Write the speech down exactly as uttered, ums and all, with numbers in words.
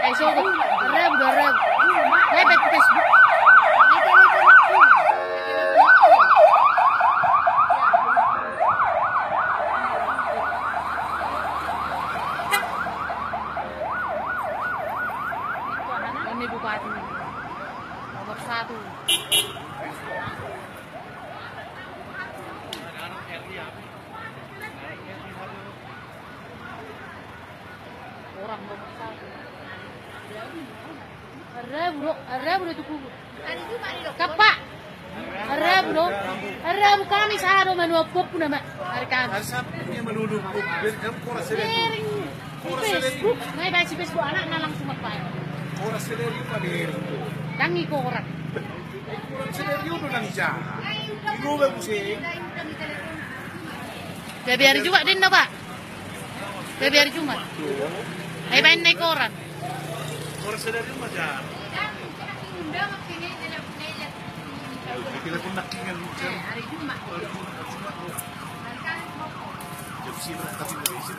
Ai, sogot. Arrabu do, arrabu. Nai baen tu Facebook. Ini bupati. Nomor satu. Orang nomor satu. Arrabu do, arrabu do tu kubur. Kappa. Arrabu do. Arrabu kami sado manuap kopu nama. Hari kami. Hari Sabtu dia manuduh kopu. Biar kamu kurang sedih. Sharing. Di Facebook. Nai baen si Facebook anak na langsung mapae. Kurang sedih dia, Pak. Dangi ko orang. Kurang sedih dia udah dangi ja. Igo bagus sih. Gabe ari Jumat den na, Pak. Gabe ari Jumat. Ai baen nai koran. Koran sadari ma ja. Kita pun nak ingat. Jam sibuk tapi nggak bisa.